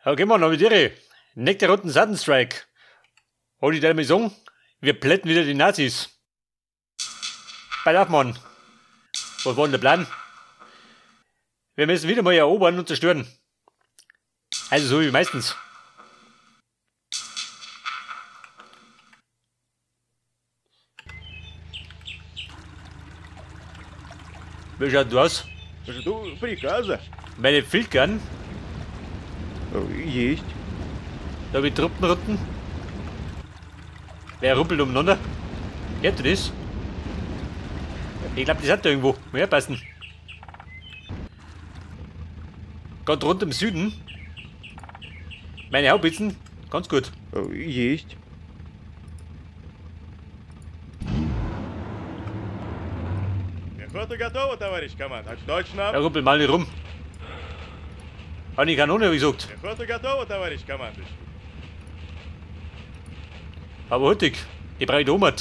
Okay, Mann, hab ich dir. Nächste Runden Sudden Strike. Hol ich dir mal sagen, wir plätten wieder die Nazis. Pass auf, Mann. Was war denn der Plan? Wir müssen wieder mal erobern und zerstören. Also so wie meistens. Wie schaut du aus? Жду приказа. Meine Filkern. Есть. Da hab ich Truppenrunden. Wer rumpelt umeinander? Kennt ihr das? Ich glaub, das hat da irgendwo. Mehr passen. Ganz rund im Süden. Meine Haubitzen. Ganz gut. Есть. Пехота готова, товарищ командир. Так точно. Ja, rumpel mal nicht rum. Hat die Kanone, wie gesagt. Пехота готова, товарищ командующий. Aber hurtig. Die brauche ich da oben.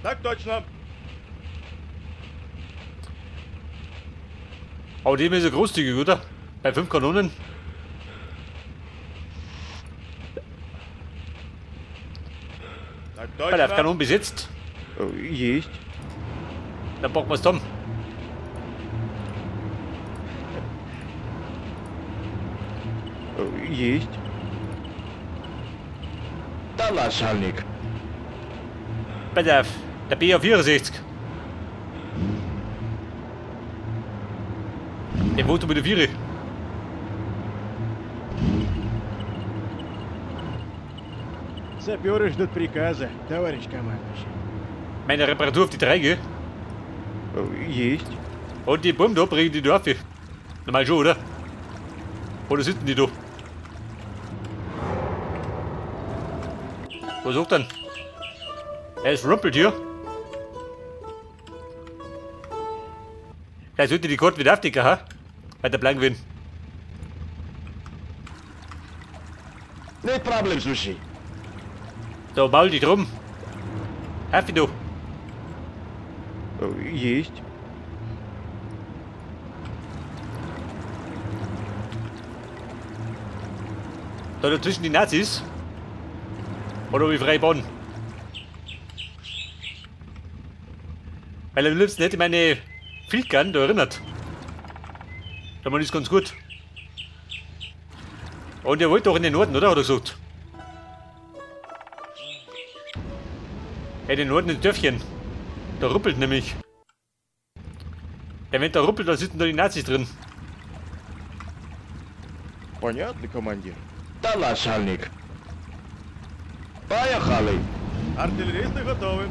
Так точно. Aber die ist ja großzügig, oder? Bei 5 Kanonen. Так Weil er точно. Kanonen besitzt. Есть. Dann packen wir's zusammen. Есть. Да, начальник. Pass auf, der BA64. Der wohnt mit der Viere. Саперы ждут приказа, товарищ командующий. Meine Reparatur auf die 3, gell? Есть. Und die Bomben da bringen die da auf. Normal schon, oder? Oder sitzen die da? Was sucht denn? Er ist rumpelt hier. Vielleicht sollte die Karte wieder aufdecken, ha? Weil der Plan gewinnen. Нет проблем, слушай. Da maul dich drum. Happy du. Есть. Da dazwischen die Nazis. Oder wie frei bauen. Weil am liebsten hätte ich meine Filkern da erinnert. Da man ist ganz gut. Und ihr wollt doch in den Norden, oder? Hat er gesagt. In den Norden ein Dörfchen. Da ruppelt nämlich. Ja, wenn da ruppelt, dann sitzen da die Nazis drin. Понятно, командир. Да, начальник. Поехали. Артиллеристы готовы.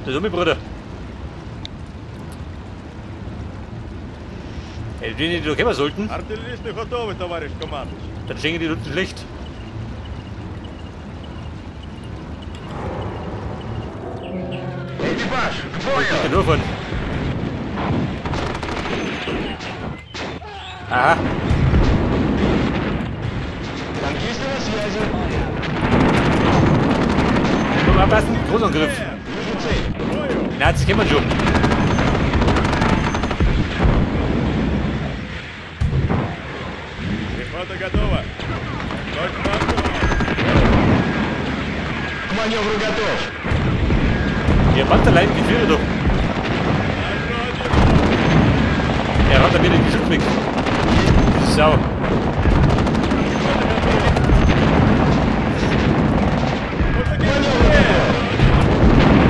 Das ist mein Bruder. Ey, wenn die da kommen sollten, Артиллеристы готовы, товарищ командующий. dann schenken die unten schlecht. Экипаж, к Wo ist бою! denn nur von? Aha, Танкисты на связи. nur mal aufpassen, Großangriff. Вижу цель. Die Nazis kennen wir schon. Пехота готова. Точно. К маневру готов. Ihr Panzerlein geht wieder doch. Er hat da wieder den Geschütz weg. Sau.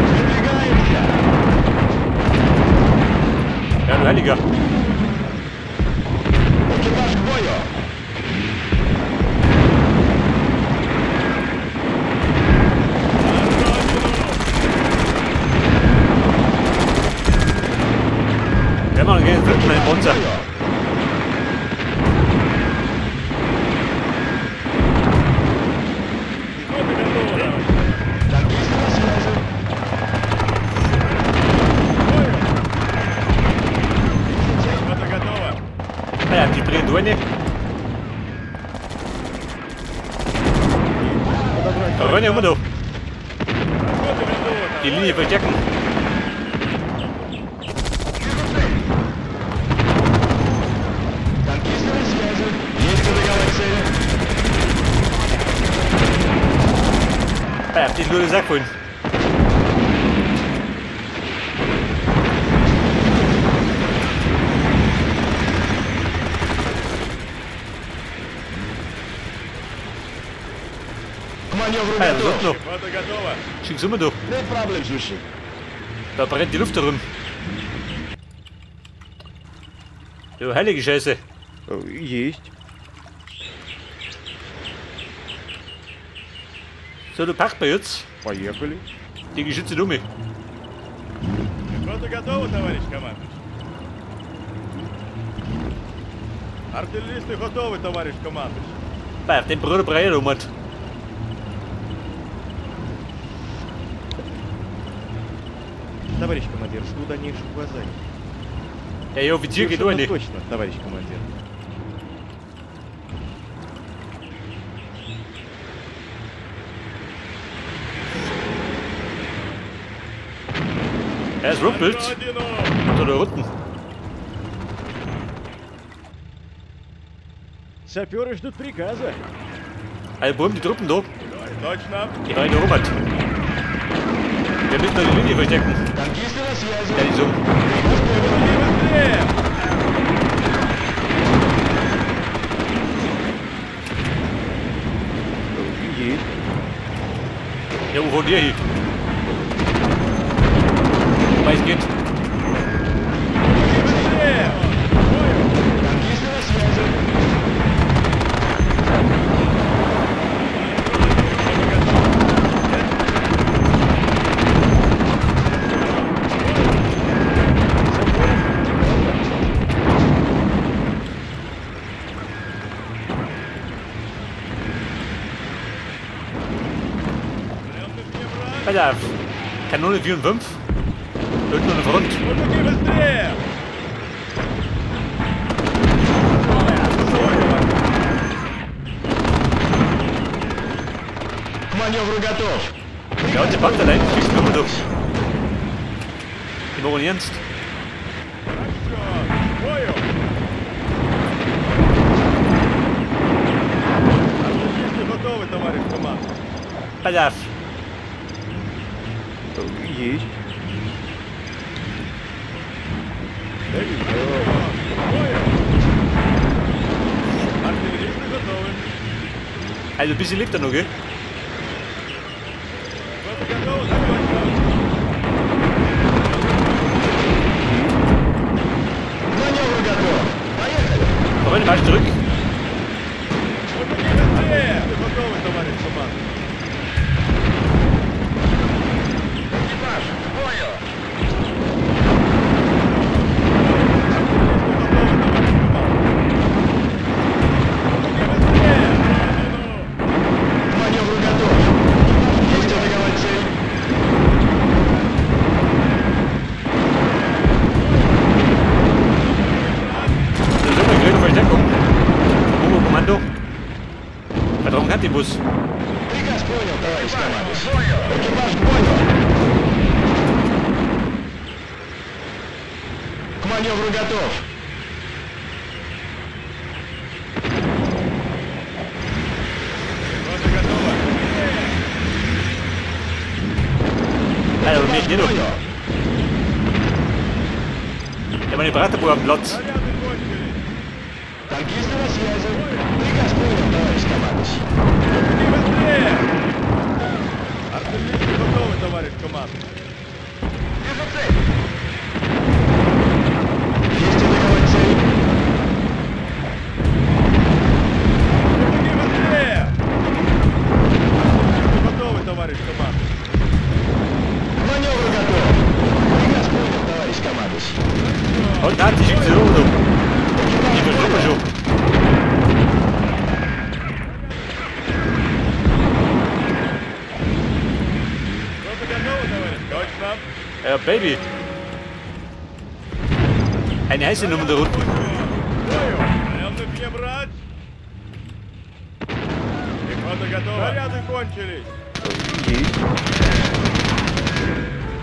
Выдвигаемся. Ja, du Heiliger. Экипаж к бою. Wir machen einen dritten einen Panzer. Пехота готова. Танкисты на связи. Пехота готова. Naja, die bringen du eine. Da rennen immer noch. Пехота готова. Die Linie verstecken. Вижу цель. Die nur den Sack holen. Noch. Schick's immer durch. Da brennt die Luft herum. Du heilige Scheiße. Есть. So, du pack mal jetzt. Поехали. Die Geschütze dumme. Пехота готова, товарищ командующий. Артиллеристы готовы, товарищ командующий. Bei dem Bruder Breyer um. Товарищ командир, жду дальнейших указаний. Ja, я Offizier geht auch nicht. Точно, товарищ командир. Es rumpelt. Unter der unten. Саперы ждут приказа. Also, wo haben die Truppen da? Die rein erobert. Wir müssen da die Linie verstecken. Ja, die so. Ja, wo wollt ihr hin? Wobei es geht. Alter, Kanone 4 und 5. Unten an der Front. Ja, und der packt allein, schießt nur durch. Die machen ernst. Pass auf. Есть. Also ein bisschen lebt er noch, gell? Freunde, marsch zurück. Bus. Приказ понял, товарищ командующий. Экипаж к бою! К маневру готов! Alter, mit mir nicht. Ja, meine Bratwurst am Platz. Танкисты на связи. Приказ понял, товарищ командующий. Артиллеристы готовы, товарищ командующий. Вижу цель. Есть атаковать цель. Мужики, быстрее! Артиллеристы готовы, товарищ командующий. К маневру готов. Приказ понял, товарищ командующий. Und da hat die Schütze. Die verschlucken schon. Ja, Baby. Eine heiße Nummer da unten.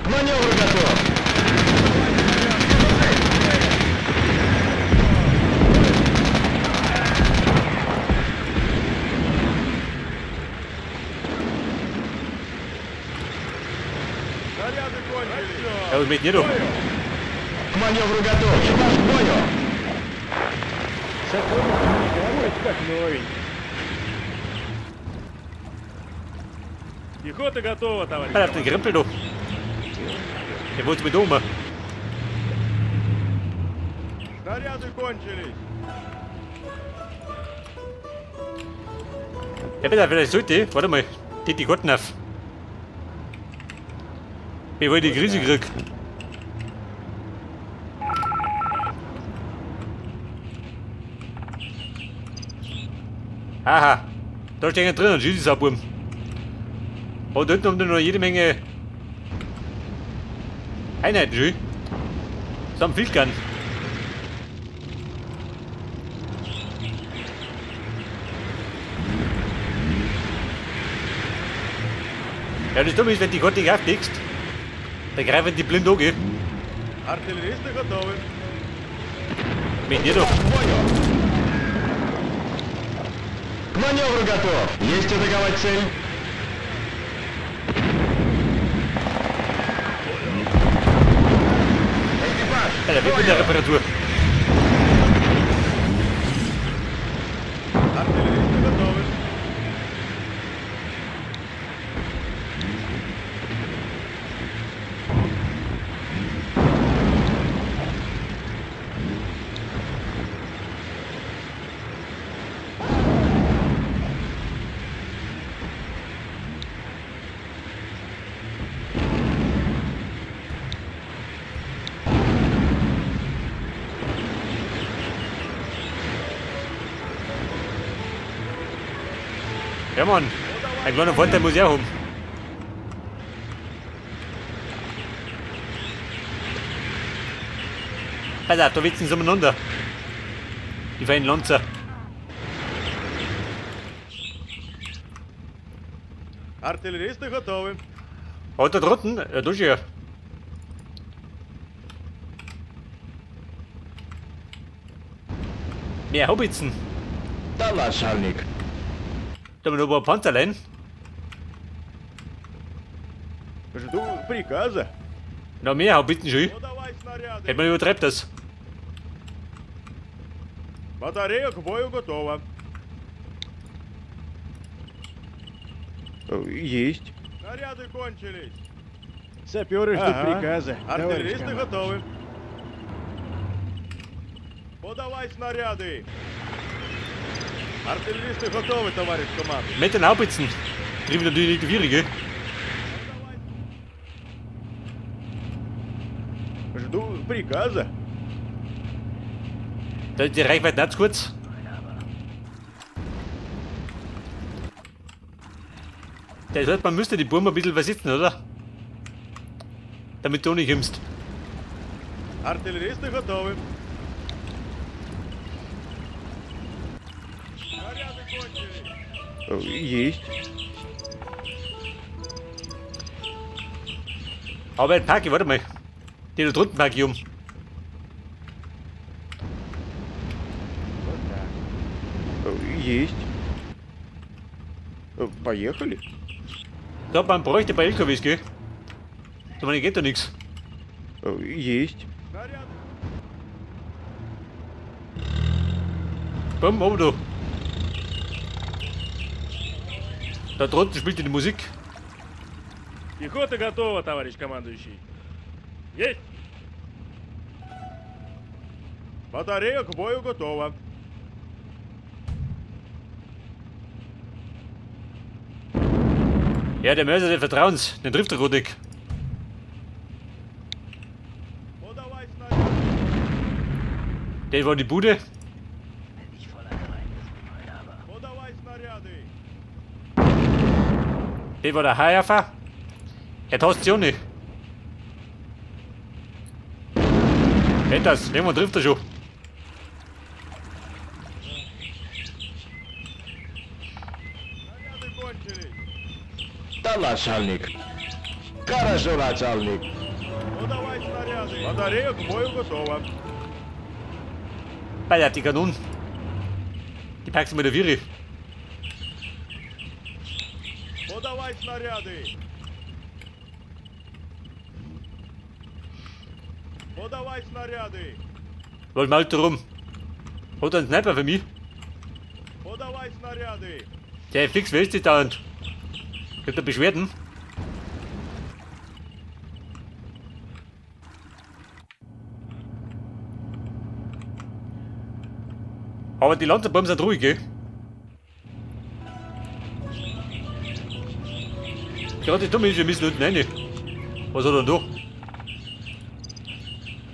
К маневру готов. Ja, was mit dir doch? К маневру готов! Экипаж к бою! Как новенький. Пехота готова, товарищ. Pass auf den Krempel, du. Der wollte mit um. Снаряды кончились. Ja, bitte, vielleicht sollte. Warte mal. Die Karten auf. Bevor ich die Krise krieg. Aha. Da stehen drin und schießt es Burm. Oh, da hinten haben wir noch jede Menge Einheiten, schön. Das haben viel gern. Ja, das Dumme ist, wenn die Karte nicht auflegst, dann greifen die blind an, gell? Артиллеристы готовы. Mit dir doch. К маневру готов. Есть атаковать цель. Экипаж! Alter, weg mit der Reparatur. Артиллеристы готовы. Ja, Mann. Ein kleiner Vorteil muss ich auch haben. Pass auf, da witzen sie umeinander. Die feinen Lanzer. Артиллеристы готовы. Hat da drunten? Ja, da ist ja. Mehr Haubitzen. Да, начальник. Da haben wir noch ein paar Panzerlein. Жду приказа. Noch mehr Haubitzen schon. Ну давай снаряды. Hätte man übertreibt das. Батарея к бою готова. Есть. Снаряды кончились. Саперы ждут приказа. Артиллеристы готовы. Подавай снаряды. Артиллеристы готовы, товарищ командир. Mit den Haubitzen. Trieben natürlich nicht die Viere, gell? Жду приказа. Da ist die Reichweite nicht zu kurz. Das heißt, man müsste die Burm ein bisschen versetzen, oder? Damit du nicht kommst. Артиллеристы готовы. Снаряды кончились. Есть. Aber ein Parky, warte mal. Den da drunten park ich um. Есть. Поехали. Da, man bräuchte bei LKWs, gell? Da meine, geht da nichts. Есть. Снаряды. Bumm, oben da. Da drunten spielt die Musik. Пехота готова, товарищ командующий. Есть! Батарея к бою готова. Ja, der Mörser des Vertrauens, den trifft der Rodik. Подавай снаряды. Der war die Bude. Подавай снаряды. Der war der Hayafa. Er tastet sich auch nicht. Hätt das, irgendwann trifft er schon. Снаряды кончились. Да, начальник. Хорошо, начальник. Подавай снаряды. Батарея к бою готова. Alter, die Kanonen. Die packst du mit der Viere. Подавай снаряды. Подавай снаряды! Was mault da rum? Hat er einen Sniper für mich? Подавай снаряды! Der fix wälzt sich dauernd. Kriegt er Beschwerden? Aber die Lanzerbomben sind ruhig, gell? Gerade das Dumme ist, wir müssen unten rein. Was hat er denn da?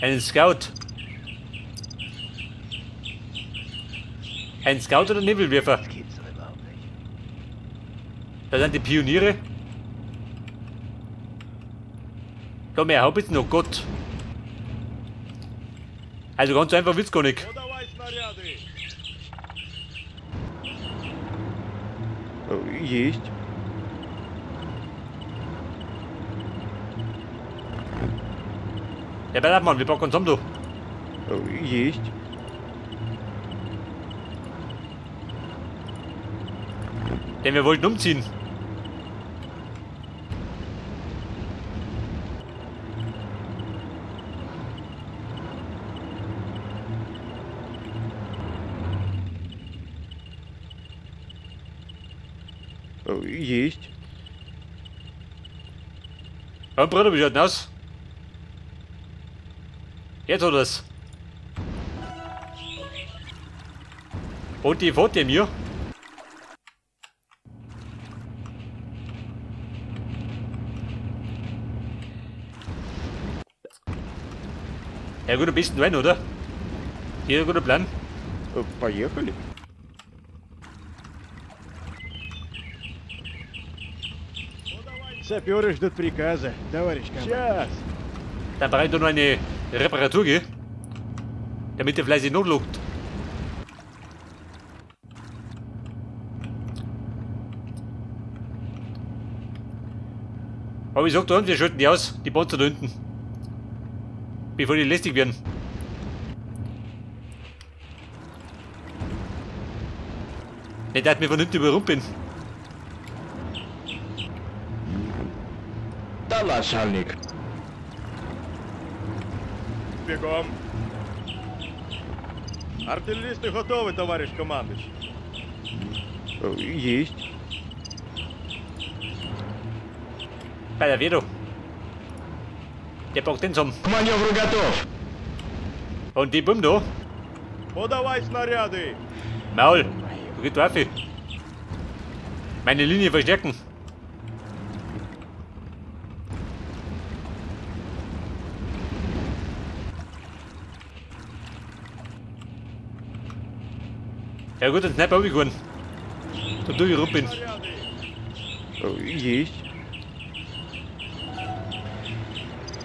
Einen Scout. Ein Scout oder Nebelwerfer? Das gibt's doch überhaupt nicht. Da sind die Pioniere. Da mehr Haubitzen, oh Gott. Also ganz einfach wird's gar nicht. Подавай снаряды! Есть. Ja, pass auf, Mann, wir packen uns um, du. Есть. Denn wir wollten umziehen. Есть. Ja, Bruder, wie schaut denn aus? Jetzt hat er's. Und die vor dem hier. Ja gut, am besten rein, oder? Hier ein guter Plan. Поехали. Саперы ждут приказа, товарищ командир. Сейчас! Dann brauche ich da noch eine Reparatur, gell? Damit der fleißig notlugt. Aber ich sag da unten, wir schalten die aus, die Panzer da hinten. Bevor die lästig werden. Nicht, dass ich mir von hinten überrumpeln. Да, начальник. Бегом! Артиллеристы готовы, товарищ командующий. Есть. Bei der Vedo. Der packt den zusammen. К маневру готов. Und die Bumm da. Подавай снаряды! Maul. Du gehst drauf. Meine Linie verstärken. Ja gut, den Sniper hab ich gewonnen. Da tu ich rum bin. Снаряды! Есть.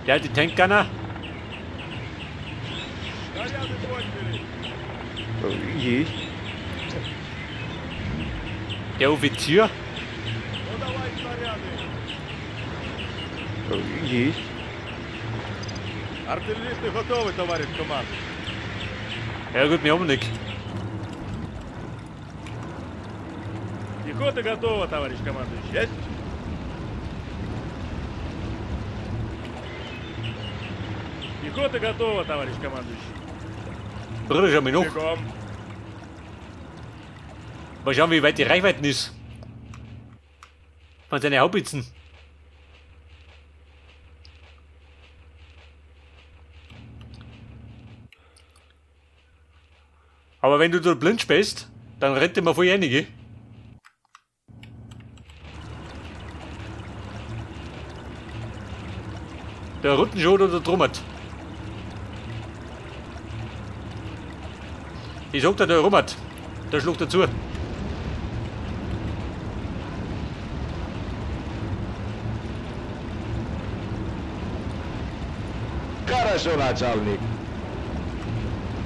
Der hat die Tankgunner. Снаряды кончились! Есть. Der Offizier. Подавай снаряды! Есть. Артиллеристы готовы, товарищ командующий. Ja gut, wir haben nicht. Пехота готова, товарищ командующий. Есть? Пехота готова, товарищ командующий. Bruder, schau mal nach. Бегом. Mal schauen, wie weit die Reichweite ist. Von seinen Haubitzen. Aber wenn du da blind spielst, dann rennt immer voll einige. Der Ruttenschot oder der Trummert. Ich sag dir, der Rummert. Der schlägt dazu. Хорошо, начальник.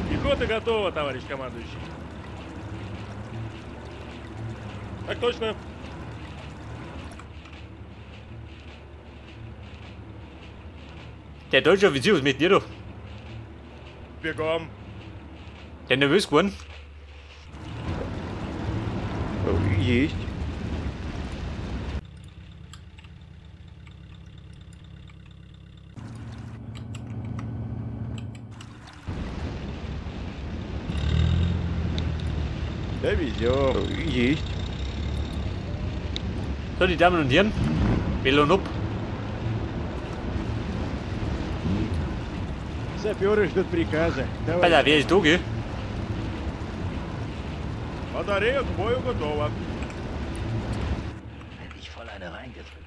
Пехота готова, товарищ командующий. Так точно. Der deutsche Offizier, was mit dir da? Бегом. Der nervös geworden. Есть. Довезем. Есть. So, die Damen und Herren, wir lohnen ab. Саперы ждут приказа. Alter, Товарищ. wer ist da, gell? Батарея к бою готова. Hätte ich voll eine reingedrückt.